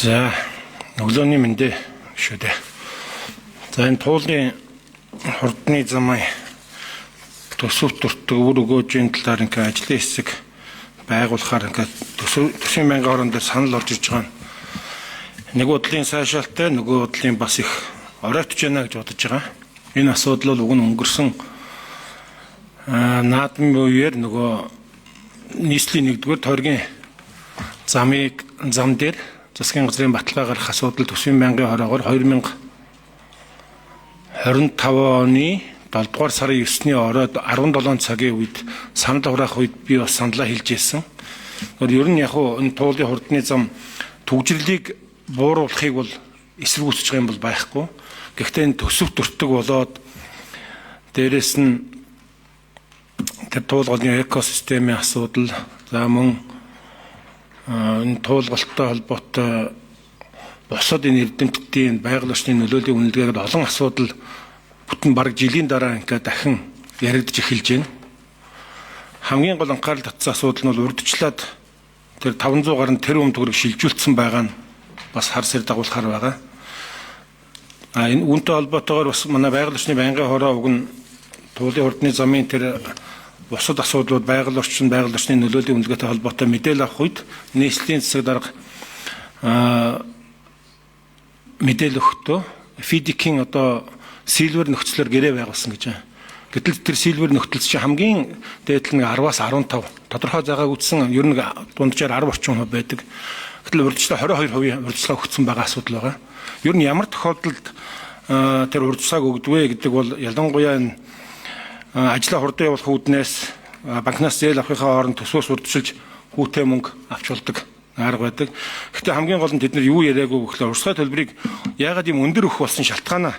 За, өглөөний мэндээ шүү дээ. За, энэ туулын хурдны замын төсөв төртөг үр өгөөжийн талаар ингээ ажлын хэсэг байгуулахаар ингээ төсвийн байнгын хорон дээр санал орж иж байгаа. Нэг бодлын сайшаалтай, нөгөө бодлын бас их оройтж байна гэж бодож байгаа. Энэ асуудал бол уг нь өнгөрсөн наадмын үеэр нөгөө нийслэлийн 1-р тойргийн замыг зам дээр засгийн газрын баталгаа гаргах асуудал төсвийн байнгын хороогоор 2025 оны 7 дугаар сарын 9-ний оройд 17 цагийн үед санал хураах үед би бас саналаа хэлж ирсэн. Ер нь яг хуу энэ туулын хурдны зам түгжрэлийг бууруулахыг бол эсэргүүцэж байгаа юм бол байхгүй. Гэхдээ энэ төсөв төртөг болоод дээрэс нь тэр туулгын экосистемийн асуудал, за мөн энэ туулгалтай холбоотой бусад энэ эрдэмтдийн байгаль орчны нөлөөлийн үнэлгээгээд олон асуудал бүтэн бараг жилийн дараа ингээд дахин яригдж эхэлж байна. Хамгийн гол анхаарал татсан асуудал нь бол урьдчилаад тэр 500 гаруй тэрбум төгрөг шилжүүлсэн байгаа нь бас хар сэр дагуулахар байгаа. А энэ үүнтэй холбоотойгоор бас манай байгаль орчны байнгын хороо уг нь туулын хурдны замын тэр бусад асуудлууд байгаль орчин, байгаль орчны нөлөөлийн үнэлгээтэй холбоотой мэдээлэл авах үед нийслэлийн засаг дарга мэдээлэл өгөхдөө FIDIC-ийн одоо silver нөхцлөөр гэрээ байгуулсан гэж байна. Гэтэл тэр silver нөхцөл чинь хамгийн дээд нь 10-аас 15 тодорхой зайгаа үүссэн, ер нь дунджаар 10 орчим хувь байдаг. Гэтэл урьдчилаа 22% урьдчилаа өгсөн байгаа асуудал байгаа. Ер нь ямар тохиолдолд тэр урьдчилааг өгдвэ гэдэг бол ялангуяа энэ ажлаа хурдан явуулах үүднээс банкнаас зээл авахынхаа оронд төсвөөс урьдчилж хүүтэй мөнгө авч болдог арга байдаг. Гэхдээ хамгийн гол нь тэд нар юу яриаггүй гэхлээр урьдчилгаа төлбөрийг яагаад ийм өндөр өгөх болсон шалтгаанаа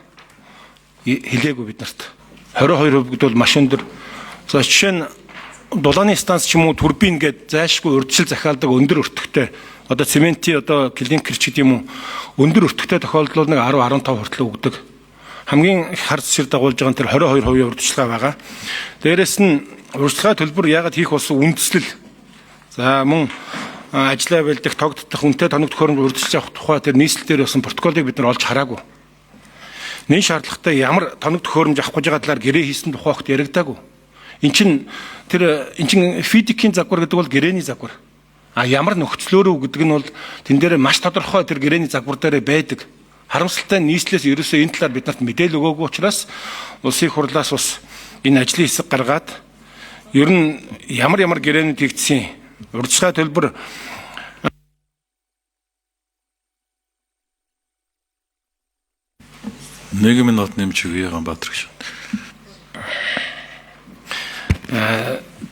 хэлээгүй бид нарт. 22% гэдэг бол маш өндөр. За, жишээ нь дулааны станц ч юм уу турбин гээд зайлшгүй урьдчил захиалдаг өндөр өртөгтэй, одоо цементийн одоо клинкер ч гэдэг юм уу, өндөр өртөгтэй тохиолдол бол нэг 10 15 хүртэл өгдөг. Хамгийн их харц шир дагуулж байгаа нь тэр 22% урьдчилгаа байгаа. Дээрэс нь урьдчилгаа төлбөр яагаад хийх болсон үндслэл, за мөн ажлаа бэлдэх, тогтдох, үнэтэй тоног төхөөрөмж урьдчилж авах тухай тэр нийслэл дээр болсон протоколыг бид нар олж хараагүй. Нэн шаардлагатай ямар тоног төхөөрөмж авах гэж байгаа талаар гэрээ хийсэн тухай огт яригдаагүй. Эн чин тэр эн чин FIDIC-ийн загвар гэдэг бол гэрээний загвар. А ямар нөхцлөөрөө гэдэг нь бол тэн дээр маш тодорхой тэр гэрээний загвар дээр байдаг. Харамсалтай нь нийслэлээс ерөөсөө энэ талаар бид нарт мэдээлэл өгөөгүй учраас улсын хурлаас бас энэ ажлын хэсэг гаргаад ер нь ямар ямар гэрээнүүд хийгдсэн, урьдчилгаа төлбөр Нэг минут нэмж өгье, Ганбаатар гишүүн.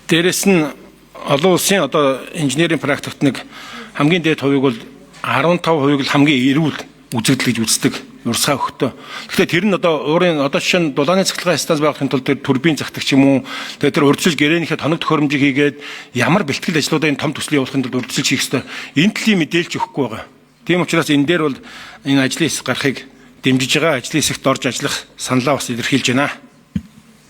Дээрэс нь олон улсын одоо инженерийн практикт нэг хамгийн дээд хувийг бол 15%-ыг л хамгийн эрүүл үзэгдэл гэж үздэг урьдчилгаа өгөхдөө. Гэхдээ тэр нь одоо уурын одоо жишээ нь дулааны цахилгаан станц байгуулахын тулд тэр турбин захдаг ч юм уу, тэгээд тэр урьдчилж гэрээнийхээ тоног төхөөрөмжийг хийгээд ямар бэлтгэл ажлуудаа энэ том төслийг явуулахын тулд урьдчилж хийх ёстой. Энэ төрлийн мэдээлж өгөхгүй байгаа. Тийм учраас энэ дээр бол энэ ажлын хэсэг гарахыг дэмжиж байгаа, ажлын хэсэгт орж ажиллах саналаа бас илэрхийлж байна.